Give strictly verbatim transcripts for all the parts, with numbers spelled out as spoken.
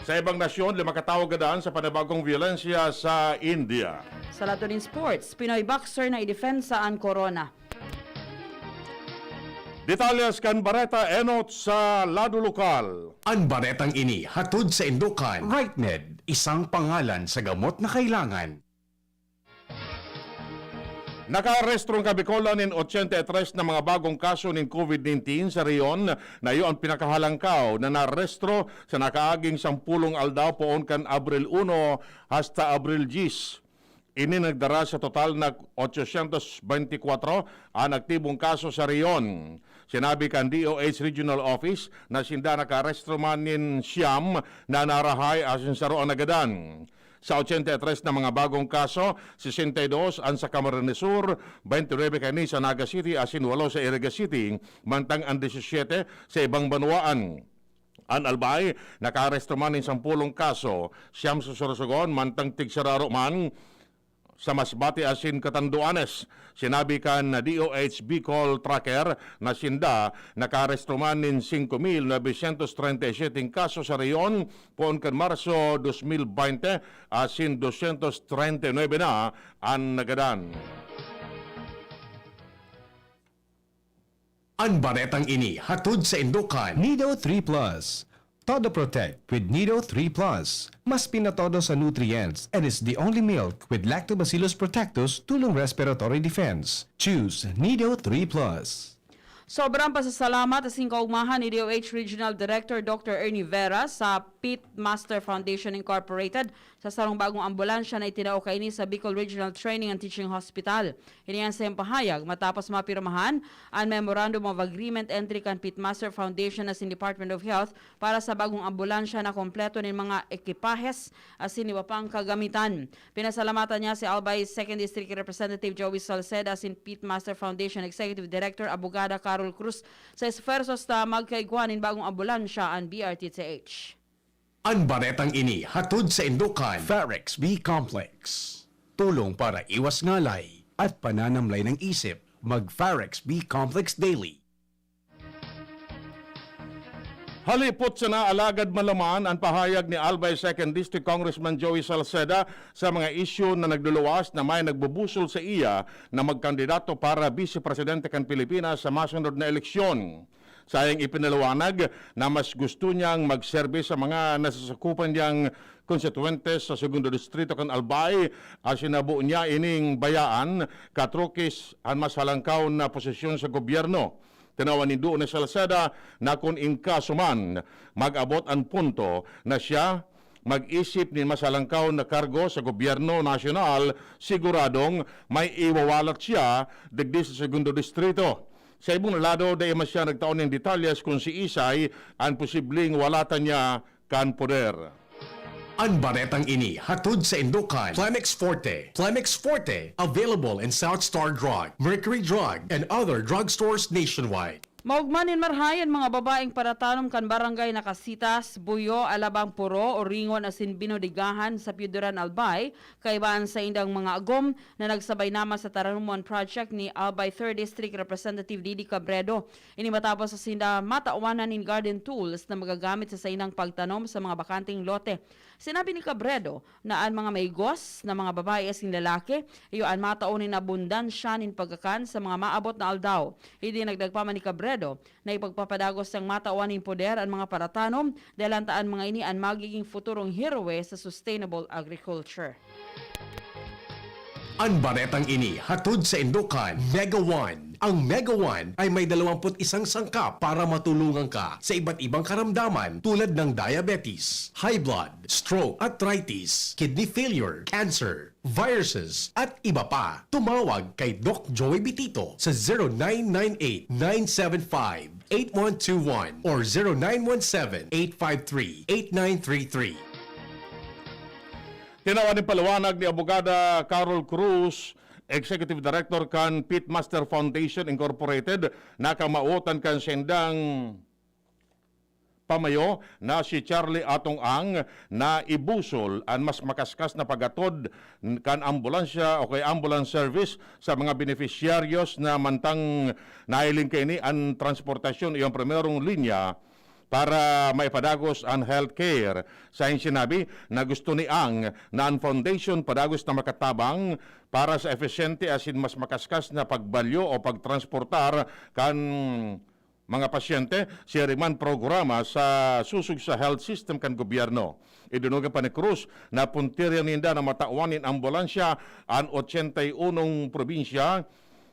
Sa ibang nasyon, lima katawo gadan sa panibagong biyolensya sa India. Sa lato nin sports, Pinoy boxer na idepensa an korona. Detalles kan bareta enot sa lado lokal. An baretang ini hatod sa Indokan, Rightmed, isang pangalan sa gamot na kailangan. Nakaarestro ang Kabikolan nin ochenta y tres na mga bagong kaso nin COVID nineteen sa rehiyon na iyo an pinakahalangkaw na naarestro sa nakaaging sampulong aldaw poon kan Abril uno hasta Abril diyes. Ini nagdara sa total na ochocientos beintikwatro an aktibong kaso sa rehiyon. Sinabi kan D O H Regional Office na sinda nakaarestro man nin siyam na narahay asin saro ang nagadan. Sa ochenta y tres na mga bagong kaso, sesenta y dos an sa Camarines Sur, beintinuebe kaini sa Naga City asin walo sa Iriga City, mantang an disisiete sa ibang banwaan. An Albay, nakaarestro man nin sampolong kaso, siyam sa Sorsogon, mantang tigsararo man sa Masbate asin Catanduanes. Sinabi kan D O H Bicol Tracker na sinda nakaarestro man nin singko mil novecientos treinta y siete kaso sa rehiyon poon kan Marso dos mil baynte, asin dosyentos treinta y nuebe na an nagadan. An baretang ini hatod sa Indokan. Nido three Plus. Todo Protect with Nido three Plus. Mas pinatodo sa nutrients and is the only milk with Lactobacillus protectus tulong respiratory defense. Choose Nido three Plus. Sobrang pasasalamat asin kaogmahan ni D O H Regional Director Doctor Ernie Vera sa Pitmaster Foundation Incorporated sa sarong bagong ambulansya na itinao kaini sa Bicol Regional Training and Teaching Hospital. Ini an saiyang pahayag matapos mapirmahan an Memorandum of Agreement entry kan Pitmaster Foundation asin Department of Health para sa bagong ambulansya na kompleto nin mga ekipahes asin iba pang kagamitan. Pinasalamatan niya si Albay Second District Representative Joey Salceda asin Pitmaster Foundation Executive Director Abogada Carol Cruz sa esfuersos na magkaigwa nin bagong ambulansya an B R T T H. An baretang ini hatod sa Indokan, Farex B Complex. Tulong para iwas ngalay at pananamlay ng isip, mag Farex B Complex Daily. Halipot sana alagad malaman an pahayag ni Albay Second District Congressman Joey Salceda sa mga isyu na nagluluwas na may nagbubusol sa iya na magkandidato para Bise Presidente kan Pilipinas sa masunod na eleksyon. Sayang ipinaliwanag na mas gusto niyang magserbi sa mga nasasakupan niyang konstituyentes sa Segundo Distrito kan Albay, asin habo niya ining bayaan, katrukis an mas halangkaw na posisyon sa gobyerno. Tinawan nindo ni Salceda na kun in kaso man mag-abot an punto na siya mag-isip nin mas halangkaw na kargo sa gobyerno nasyonal, siguradong may iwawalat siya digdi sa Segundo Distrito. Sa ibong lado, dai man siya nagtao nin detalyes kun siisay an posibleng walatan niya kan poder. An baretang ini hatod sa Indokan, Plemex Forte. Plemex Forte, available in South Star Drug, Mercury Drug, and other drugstores nationwide. Maogma nin marahay an mga babaeng paratanom kan Barangay Nakasitas, Buyo, Alabang Puro, Oringon asin Binodigahan sa Piyuduran, Albay, kaiba an saindang mga agom na nagsabay naman sa Taranumon Project ni Albay Third District Representative Didi Cabredo. Ini matapos sa sinda matawan na nin garden tools na magagamit sa saindang pagtanom sa mga bakanteng lote. Sinabi ni Cabredo na an mga maigos na mga babae asin lalaki, iyo an matao nin abundansya nin pagkakan sa mga maabot na aldaw. Idinagdag pa man ni Cabredo na ipagpapadagos niyang matawan nin poder an mga paratanom, dahil an taan mga ini an magiging futurong heroe sa sustainable agriculture. An baretang ini hatod sa Indokan, Mega One. Ang Mega One ay may dalawampu't isang sangkap para matulungan ka sa iba't ibang karamdaman tulad ng diabetes, high blood, stroke, arthritis, kidney failure, cancer, viruses, at iba pa. Tumawag kay Doc Joey Bitito sa zero nine nine eight, nine seven five, eight one two one or zero nine one seven, eight five three, eight nine three three. Tinawan nin paliwanag ni Abogada Carol Cruz, Executive Director kan Pitmaster Foundation Incorporated, na kamawotan kan saindang pamayo na si Charlie Atong Ang na ibusol an mas makaskas na pag-atod kan ambulansya o kay ambulance service sa mga benepisyaryos na mantang nahiling kaini an transportasyon iyang primerong linya para maipadagos an healthcare. Sain sinabi na gusto ni Ang na an foundation padagos na makatabang para sa efisyente asin mas makaskas na pagbalyo o pagtransportar kan mga pasyente, siring man programa sa susog sa health system kan gobyerno. Idinogan pa ni Cruz na puntirya ninda na matawan nin ambulansya an ochenta y unong probinsya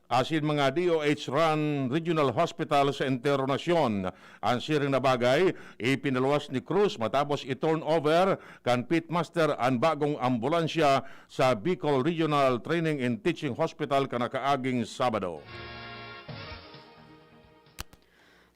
asin mga D O H-run regional hospital sa entero nasyon. An siring na bagay, ipinaluwas ni Cruz matapos i-turnover kan pitmaster an bagong ambulansya sa Bicol Regional Training and Teaching Hospital kan nakaaging Sabado.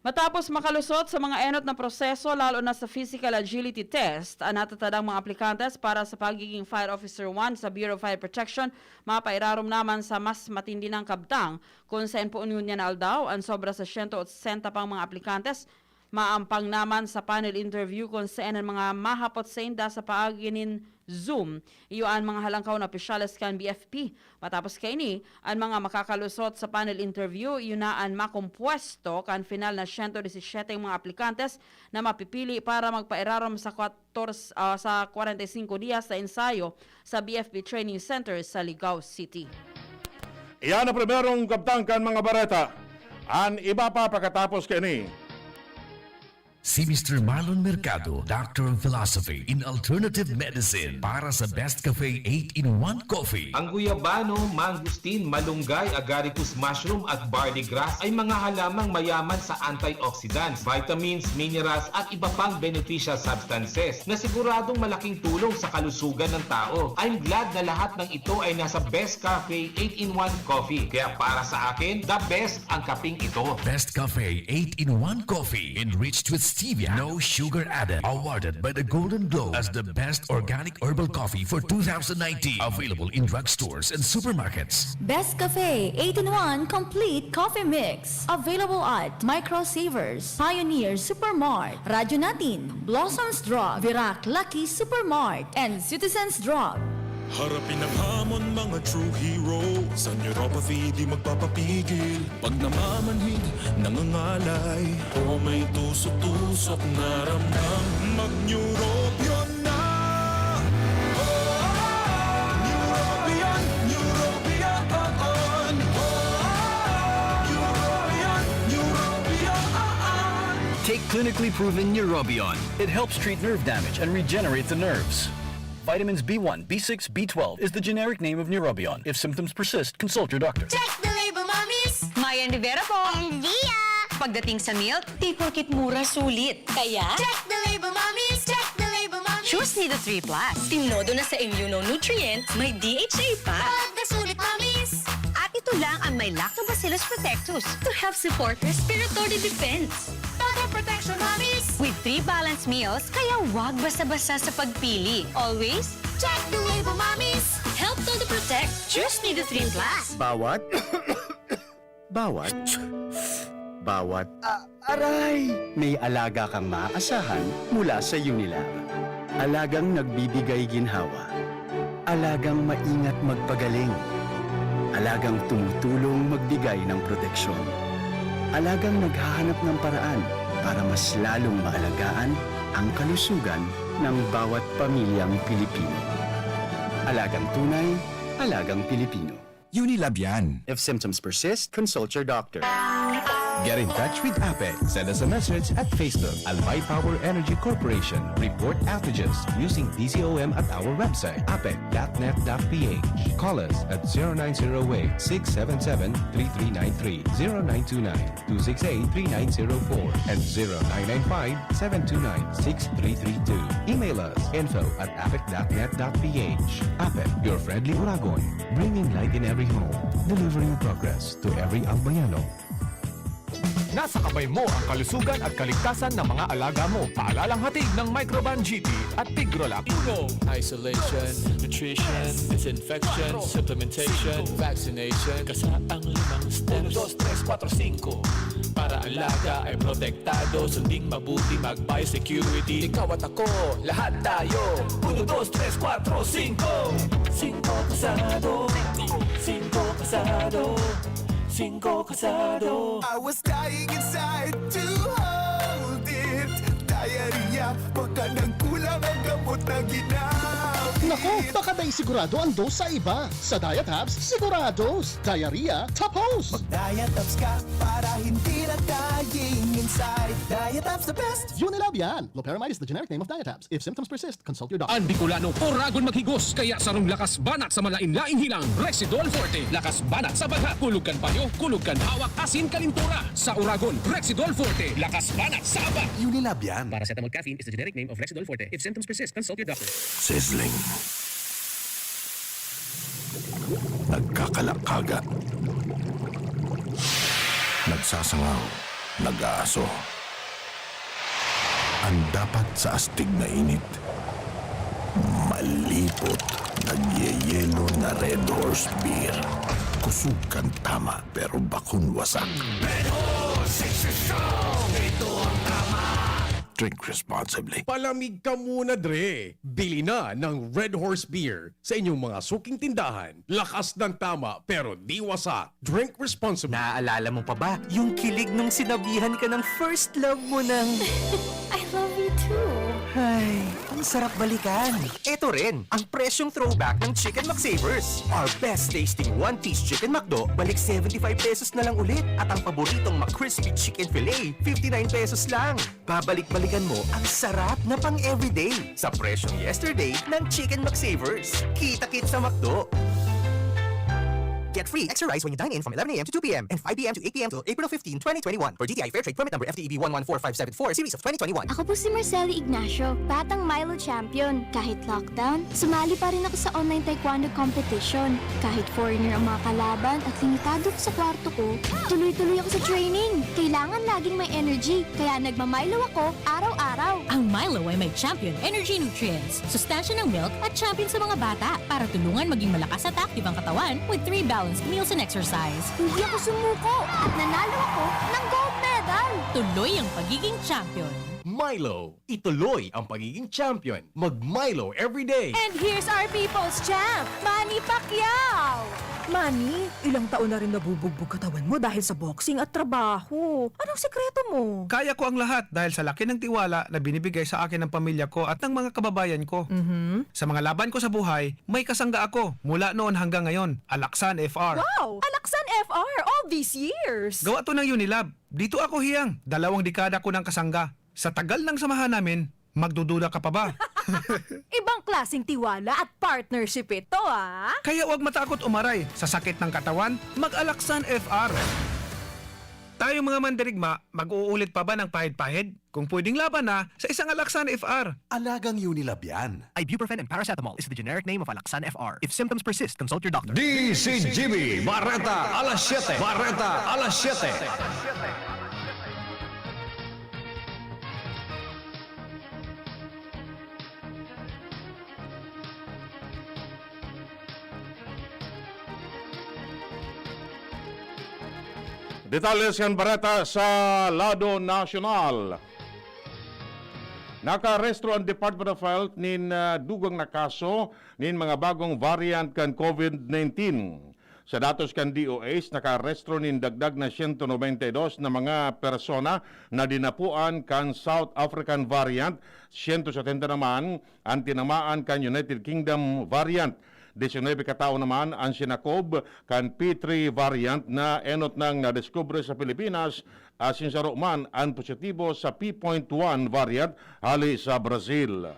Matapos makalusot sa mga enot na proseso, lalo na sa physical agility test, an natatadang mga aplikantes para sa pagiging Fire Officer one sa Bureau of Fire Protection, mapairarom naman sa mas matindi nang kabtang. Kun saen poon ngunyan na aldaw, an sobra sa siyento otsenta pang mga aplikantes, maampang naman sa panel interview kun saen an mga mahapot sainda sa paagi nin Zoom. Iyo an mga halangkaw na opisyales kan B F P. Matapos kaini, an mga makakalusot sa panel interview, iyo na an makompuesto kan final na siyento disisiete mga aplikantes na mapipili para magpairarom sa kwator-, ah, sa kwarenta y singko diyas na ensayo sa B F P Training Center sa Ligao City. Iyan ang primerong kabtang kan mga bareta. An iba pa pakatapos kaini. Si Mister Marlon Mercado, Doctor of Philosophy in Alternative Medicine, para sa Best Cafe eight-in-one Coffee. Ang guyabano, mangosteen, malunggay, agaricus mushroom at barley grass ay mga halamang mayaman sa antioxidants, vitamins, minerals at iba pang beneficial substances na siguradong malaking tulong sa kalusugan ng tao. I'm glad na lahat ng ito ay nasa Best Cafe eight-in-one Coffee. Kaya para sa akin, the best ang kaping ito. Best Cafe eight-in-one Coffee, enriched with stevia, no sugar added. Awarded by the Golden Globe as the best organic herbal coffee for two thousand nineteen. Available in drugstores and supermarkets. Best Cafe eight-in-one Complete Coffee Mix. Available at Micro Savers, Pioneer Supermart, Radyo Natin, Blossoms Drug, Virac Lucky Supermart, and Citizens Drug. Harapin ang hamon, mga true hero. Sa neuropathy, di magpapapigil. Pag namamanhid, nangangalay, o may tusok-tusok na ramdam, mag-Neurobion na! Oh, Neurobion, Neurobion, oh, oh. Neurobion, Neurobion, oh, oh. Take clinically proven Neurobion. It helps treat nerve damage and regenerate the nerves. Vitamins B one, B six, B twelve is the generic name of Neurobion. If symptoms persist, consult your doctor. Check the label, mommies! Mayan Rivera po. And Zia! Pagdating sa milk, di porket mura, sulit. Kaya, check the label, mommies! Check the label, mommies! Choose Nido three plus. Tinodo na sa immunonutrient, may D H A pa. Pagkasulit, mommies! At ito lang ang may Lactobacillus protectus to help support respiratory defense. Total protection, mommies! With three balanced meals, kaya wag basa-basa sa pagpili. Always check the label, mommies! Help Todo Protect. Choose Nido three plus. Bawat, bawat, bawat, ah, aray! May alaga kang maaasahan mula sa Unilab. Alagang nagbibigay ginhawa. Alagang maingat magpagaling. Alagang tumutulong magbigay ng proteksyon. Alagang naghahanap ng paraan para mas lalong maalagaan ang kalusugan ng bawat pamilyang Pilipino. Alagang tunay, alagang Pilipino. Unilab yan. If symptoms persist, consult your doctor. Get in touch with APEC. Send us a message at Facebook, Albay Power Energy Corporation. Report outages using T C O M at our website, apec dot net dot P H. Call us at zero nine zero eight, six seven seven, three three nine three, zero nine two nine, two six eight, three nine zero four, and zero nine nine five, seven two nine, six three three two. Email us, info at apec dot net dot P H. APEC, your friendly Uragon, bringing light in every home, delivering progress to every Albayano. Nasa kamay mo ang kalusugan at kaligtasan ng mga alaga mo. Paalalang hatid ng Microban G T at Tigrolac Uno. Isolation, nutrition, disinfection, supplementation, vaccination, kasaang limang steps. Uno, dos, tres, kuwatro, singko. Para alaga ay protektado, sunding mabuti, mag-biosecurity. Ikaw at ako, lahat tayo. Uno, dos, tres, kuwatro, singko. Singko kasado. Singko kasado. Singko kasado. I was dying inside to hold it. Diarrhea, baka nagkulang ang gamot na ginamit. Nako, baka dai sigurado ang dose sa iba. Sa Diet Hubs, sigurados. Diarrhea, tapos! Mag-diet ups ka para hindi na dying inside. Diet ups the best! Unilab yan! Loperamide is the generic name of Diet Hubs. If symptoms persist, consult your doctor. Ang Bicolano, oragon maghigos, kaya sarong lakas banat sa malain-laing hilang. Rexidol Forte, lakas banat sa baghat, kulog kan panyo, kulog kan hawak, asin kalintura. Sa oragon, Rexidol Forte, lakas banat sa aba. Unilab yan. Paracetamol caffeine is the generic name of Rexidol Forte. If symptoms persist, consult your doctor. Sizzling. Nagkakalakaga. Nagsasangaw. Nag-aaso. Ang dapat sa astig na init, malipot, nagyeyelo na Red Horse Beer. Kusog kan tama, pero bakong wasak. Red Horse, six strong, ito ang tama. Drink responsibly. Palamig ka muna, Dre. Bili na ng Red Horse Beer sa inyong mga suking tindahan. Lakas ng tama, pero di wasak. Drink responsibly. Naaalala mo pa ba yung kilig nung sinabihan ka ng first love mo ng I love you too. Ay, ang sarap balikan. Eto rin, ang presyong throwback ng Chicken McSavers. Our best tasting one-piece Chicken McDo, balik seventy-five pesos na lang ulit. At ang paboritong McCrispy Chicken Fillet, fifty-nine pesos lang. Babalik-balikan mo ang sarap na pang-everyday sa presyong yesterday ng Chicken McSavers. Kita-kit sa McDo! Get free extra rice when you dine in from eleven a m to two p m and five p m to eight p m till April fifteen, twenty twenty-one. For D T I Fair Trade Permit Number F T E B one one four five seven four, Series of twenty twenty-one. Ako po si Marcelo Ignacio, batang Milo champion. Kahit lockdown, sumali pa rin ako sa online taekwondo competition. Kahit foreigner ang mga kalaban at limitado ako sa kwarto ko, tuloy-tuloy ako sa training. Kailangan laging may energy, kaya nagma-Milo ako araw-araw. Ang Milo ay may champion energy nutrients, sustansya ng milk at champion sa mga bata para tulungan maging malakas at active ang katawan with three balanced meals and exercise. Hindi ako sumuko at nanalo ako ng gold medal. Tuloy ang pagiging champion. Milo, ituloy ang pagiging champion. Mag-Milo everyday. And here's our people's champ, Manny Pacquiao! Manny, ilang taon na rin nabubugbog katawan mo dahil sa boxing at trabaho. Anong sikreto mo? Kaya ko ang lahat dahil sa laki ng tiwala na binibigay sa akin ng pamilya ko at ng mga kababayan ko. Mhm. Sa mga laban ko sa buhay, may kasangga ako mula noon hanggang ngayon, Alaksan F R. Wow! Alaksan F R all these years! Gawa to ng Unilab. Dito ako hiyang, dalawang dekada ko ng kasangga. Sa tagal ng samahan namin, magdududa ka pa ba? Ibang klaseng tiwala at partnership ito, ah! Kaya huwag matakot umaray sa sakit ng katawan, mag-Alaksan F R. Tayong mga mandirigma, mag-uulit pa ba ng pahid-pahid? Kung pwedeng laban na, sa isang Alaksan F R. Alagang Unilab yan. Ibuprofen and paracetamol is the generic name of Alaksan F R. If symptoms persist, consult your doctor. D C G B, Bareta, alas siyete. Bareta, alas siyete. Detalles kan bareta sa lado nasyonal. Nakaarestro ang Department of Health nin, ah, dugang na kaso nin mga bagong variant kan COVID nineteen. Sa datos kan D O H, nakaarestro nin dagdag na siyento nobenta y dos na mga persona na dinapuan kan South African variant, siyento setenta naman an tinamaan kan United Kingdom variant. Diecinuebe ka tawo naman an sinakob kan P three variant na enot nang nadiskubre sa Pilipinas, asin saro man an positibo sa P point one variant hali sa Brazil.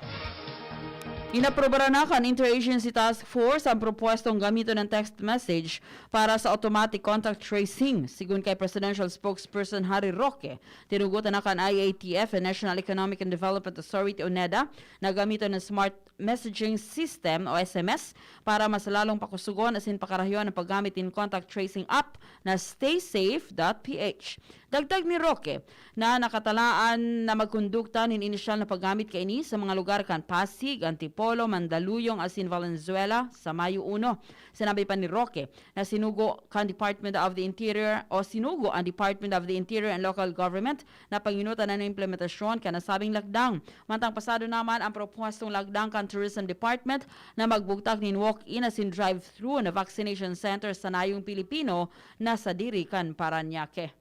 Inaprobaran na kan Interagency Task Force ang propwestong gamiton ng text message para sa automatic contact tracing. Sigon kay Presidential Spokesperson Harry Roque, tinugotan na kan I A T F and National Economic and Development Authority o neda na gamiton ng smart messaging system o S M S para mas lalong pakusugon asin pakarahyon ang paggamit nin contact tracing app na stay safe dot P H. Dagdag ni Roque na nakatalaan na magkondukta nin inisyal na paggamit kaini sa mga lugar kan Pasig, Antipolo, Mandaluyong asin Valenzuela sa Mayo uno. Sinabi pa ni Roque na sinugo kan Department of the Interior o sinugo ang Department of the Interior and Local Government na panginutan an implementasyon kan nasabing lakdang. Mantang pasado naman ang propwestong lakdang kan Tourism Department na magbugtak nin walk-in asin drive-thru na vaccination center sa nayong Pilipino na sadiri kan Parañaque.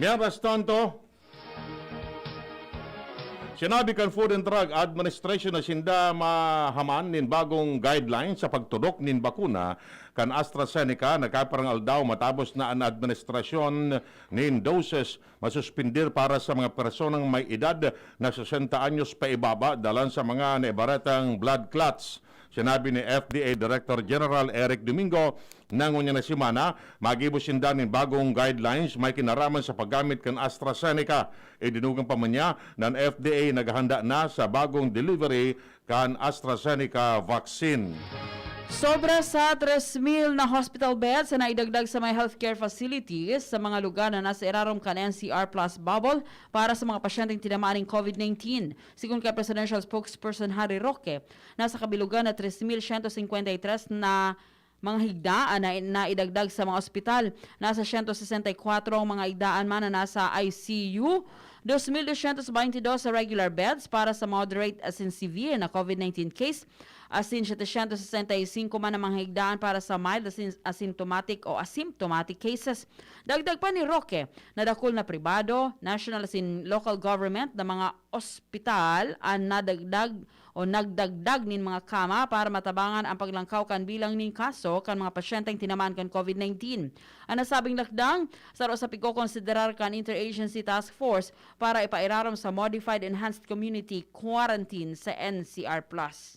Mientras tanto, Sinabi kan Food and Drug Administration na sinda mahaman nin bagong guidelines sa pagtudok nin bakuna kan AstraZeneca nagkaparang aldaw matapos na an administrasyon nin doses masuspindir para sa mga personang may edad na sesenta anyos paibaba dalan sa mga naibaretang blood clots. Sinabi ni F D A Director General Eric Domingo na ngunyan na semana, magibo sinda nin bagong guidelines may kinaraman sa paggamit kan AstraZeneca. Idinugang pa man niya na an F D A naghahanda na sa bagong delivery kan AstraZeneca vaccine. Sobra sa tres mil na hospital beds na naidagdag sa mga healthcare facilities sa mga lugar na nasa irarom kan N C R plus bubble para sa mga pasyenteng tinamaan nin COVID nineteen. Sigon kay Presidential Spokesperson Harry Roque, nasa kabilugan na tres mil siyento singkwenta y tres na mga higdaan na naidagdag sa mga ospital. Nasa siyento sesenta y kwatro ang mga higdaan man na nasa I C U, dos mil dosyentos baynte dos sa regular beds para sa moderate asin severe na COVID nineteen case, asin setecientos sesenta y singko man ang mga higdaan para sa mild asin asymptomatic o asymptomatic cases. Dagdag pa ni Roque na dakul na pribado, national asin local government na mga ospital an nadagdag o nagdagdag nin mga kama para matabangan ang paglangkaw kan bilang nin kaso kan mga pasyenteng tinamaan kan COVID nineteen. An nasabing lakdang saro sa pagkokonsiderar kan Interagency Task Force para ipairarom sa Modified Enhanced Community Quarantine sa N C R plus.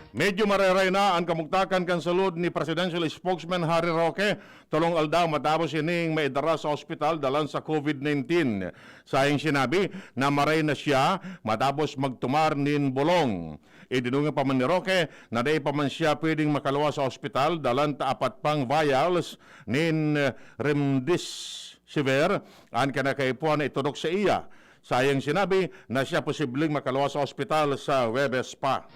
Medyo mareray na an kamugtakan kan salud ni Presidential Spokesman Harry Roque, tolong aldaw matapos ining maidara sa ospital dalan sa COVID nineteen. Saing sinabi na maray na siya matapos magtumar nin bolong. Idinungan pa man ni Roque na dai pa man siya pwedeng makaluwas sa ospital dalan ta apat pang vials nin remdesivir an kinakaipuhan na itudok sa iya. Sayang sinabi na siya posibleng makaluwas sa ospital sa Huwebes pa.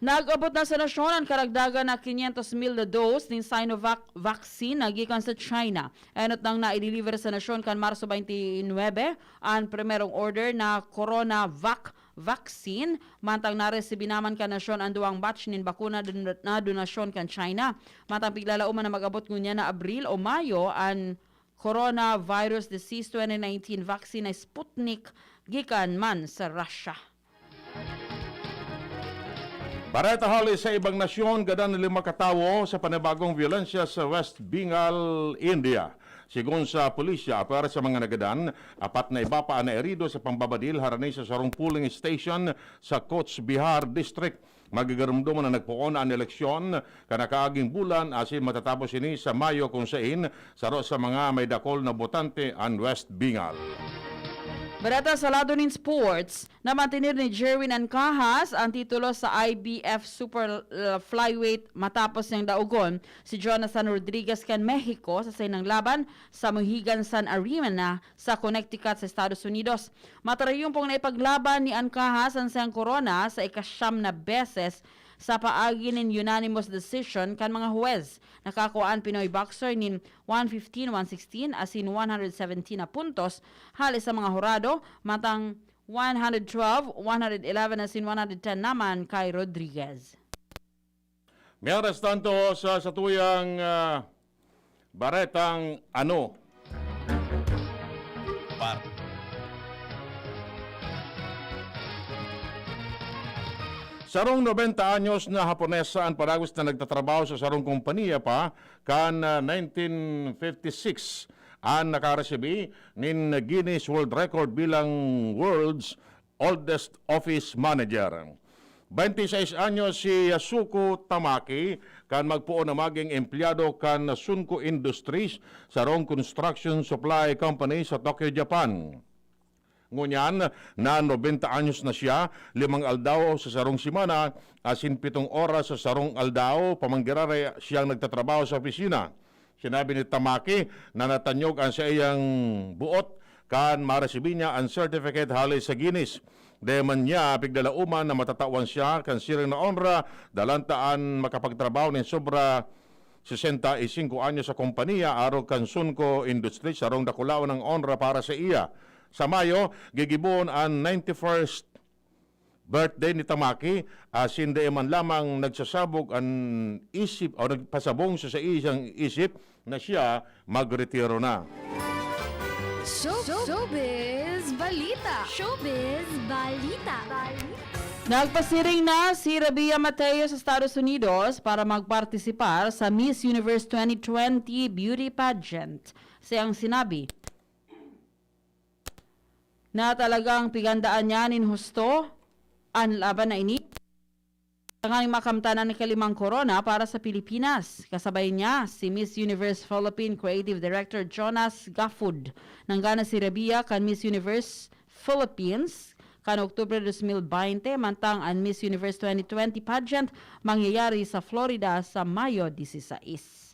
Nag-abot na sa nasyon an karagdagan na quinientos mil na dose nin Sinovac vaccine na gikan sa China. Enot nang naideliver sa nasyon kan Marso twenty-nine an primerong order na CoronaVac vaccine, mantang naresibi naman kan nasyon an duwang batch nin bakuna dun-, na donasyon kan China. Mantang piglalauman na mag-abot ngunyan na Abril o Mayo an coronavirus disease twenty nineteen vaccine na Sputnik gikan man sa Russia. Bareta hali sa ibang nasyon, gadan na lima katawo sa panibagong biyolensya sa West Bengal, India. Sigon sa pulisya, apwera sa mga nagadan, apat na iba pa an nairido sa pambabadil harani sa sarong polling station sa Cooch Behar District. Magigarumdoman na nagpoon an eleksyon kan nakaaging bulan asin matatapos ini sa Mayo, kung sain saro sa mga may dakul na botante an West Bengal. Bareta sa lado nin sports, namantener ni Jerwin Ancajas an titulo sa I B F Super, uh, Flyweight matapos niyang daogon si Jonathan Rodriguez kan Mexico sa sainang laban sa Mohegan Sun Arena sa Connecticut sa Estados Unidos. Matarayumpong naipaglaban ni Ancajas an saiyang korona sa ikasyam na beses sa paagi nin unanimous decision kan mga huwes. Nakakua an Pinoy boxer nin one fifteen, one sixteen asin one hundred seventeen na puntos hali sa mga hurado, mantang one hundred twelve, one hundred eleven asin one hundred ten naman kay Rodriguez. Mientras tanto, sa satuyang, ah, baretang ano? Par- Sarong nobenta anyos na Haponesa an padagos na nagtatrabaho sa sarong kompanya pa kan, ah, nineteen fifty-six an nakaresibi nin Guinness World Record bilang world's oldest office manager. Twenty-six anyos si Yasuko Tamaki kan magpoon na maging empleyado kan Sunko Industries, sarong construction supply company sa Tokyo, Japan. Ngunyan na nobenta anyos na siya, limang aldaw sa sarong semana, asin pitong oras sa sarong aldaw, pamanggiraray siyang nagtatrabaho sa opisina. Sinabi ni Tamaki na natanyog an saiyang buot kan maresibi niya an certificate hale sa Guinness. Dai man niya piglalauman na matatawan siya kan siring na onra, dalan ta an makapagtrabaho nin sobra sesenta y cinco anyos sa kompanya, arog kan Sunko Industries, sarong dakulaon ang onra para sa iya. Sa Mayo, gigibohon an ninety-first birthday ni Tamaki, asin dai man lamang nagsasabog an isip o nagpasabong sa saiyang isip na siya magretiro na. Show, showbiz balita. Showbiz balita. Nagpasiring na si Rabia Mateo sa Estados Unidos para magpartisipar sa Miss Universe twenty twenty Beauty Pageant. Siyang sinabi na talagang pigandaan niya nin husto an laban na ini. Tanganing makamtan an ikalimang korona para sa Pilipinas. Kasabay niya si Miss Universe Philippine Creative Director Jonas Gafford. Nanggana si Rabia kan Miss Universe Philippines kan Oktubre dos mil baynte, mantang an Miss Universe twenty twenty pageant mangyayari sa Florida sa Mayo disisais.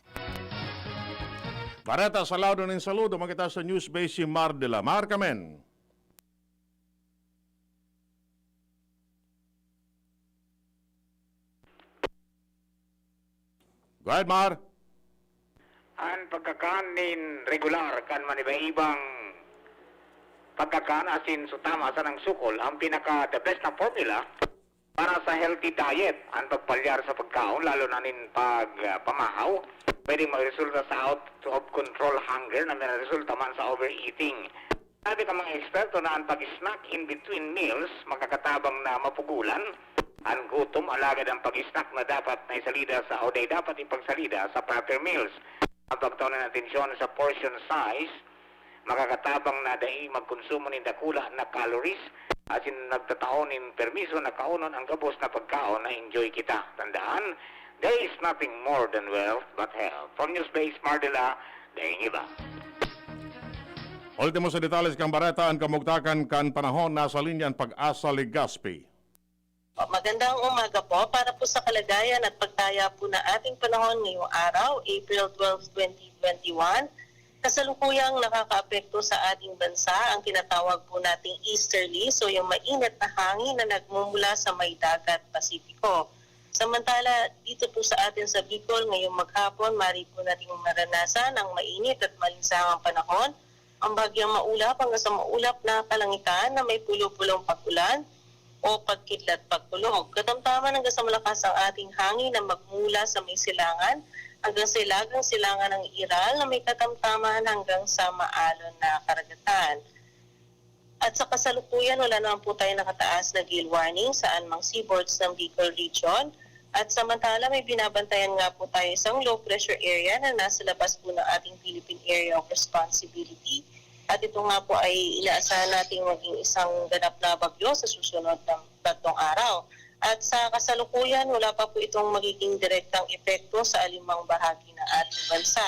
Bareta, sa lado nin saludo, magkita sa Newsbase si Mar de la Mar Kamen. Go ahead, Mar. An pagkakan nin regular kan maniba-ibang pagkakan asin sutama sa nang sukol ang pinaka the best na formula para sa healthy diet. An pagpalyar sa pagkaon, lalo na nin pag, ah, pamahaw, pwedeng magresulta sa out of control hunger na may resulta man sa overeating. Sabi kan mga eksperto na an pag-snack in between meals makakatabang na mapugulan an gutom, alagad ang pag-snack na dapat na isalida sa o dai dapat ipagsalida sa proper meals. Ang pagtao nin atensyon sa portion size makakatabang na dai magkonsumo nin dakula na calories asin nagtatao nin permiso na kaonon ang gabos na pagkaon na enjoy kita. Tandaan, there is nothing more than wealth but health. From Newsbase Mardela, daing iba. Ultimo sa detalles kan bareta, an kamugtakan kan panahon, nasa linya an Pag-asa Legazpi. Magandang umaga po. Para po sa kalagayan at pagtaya po ng ating panahon ngayong araw, April twelve, twenty twenty-one, kasalukuyang nakakaapekto sa ating bansa ang tinatawag po nating easterly, so yung mainit na hangin na nagmumula sa may dagat Pasipiko. Samantala, dito po sa atin sa Bicol, ngayong maghapon, mari po nating maranasan ang mainit at malinsangang panahon, ang bagyang maulap hanggang sa maulap na kalangitan na may pulo-pulong pag-ulan o pagkidlat pagkulog. Katamtaman hanggang sa malakas ang ating hangin na magmula sa may silangan hanggang sa hilagang silangan ng Iral na may katamtaman hanggang sa maalon na karagatan. At sa kasalukuyan, wala naman po tayong nakataas na gale warning sa anumang seaboards ng Bicol Region. At samantala, may binabantayan nga po tayo isang low pressure area na nasa labas po ng ating Philippine Area of Responsibility. At ito nga po ay inaasahan nating maging isang ganap na bagyo sa susunod na tatlong araw. At sa kasalukuyan, wala pa po itong magiging direktang epekto sa alinmang bahagi ng ating bansa.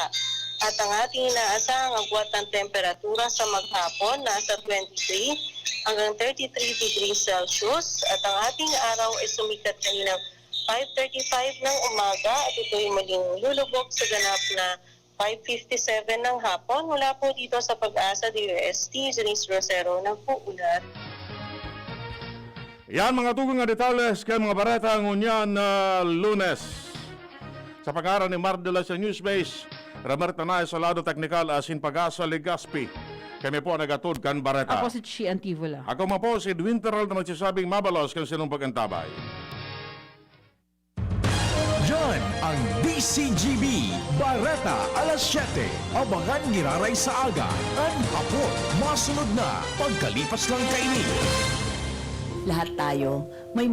At ang ating inaasahang agwat ng temperatura sa maghapon nasa twenty-three hanggang thirty-three degrees Celsius. At ang ating araw ay sumikat kaninang five thirty-five ng umaga at ito'y muling lulubog sa ganap na five fifty-seven ng hapon. Mula po dito sa Pag-asa D O S T, Janice Rosero, nag-uulat. Yan, mga tugang nga detalles kan mga bareta ngunyan na Lunes. Sa pangaran ni Mar de la sa Newsbase, Roberto Nay sa lado teknikal asin Pag-asa Legazpi. Kami po an nag-atod kan bareta. Ako si Chi Antivola. Ako man po si Edwin Terral na magsasabing mabalos kan sinong pag-antabay. Yan ang D C G B Bareta alas siyete. Abangan giraray sa aga, an hapon. Masunod na pagkalipas lang kaini. Lahat tayo may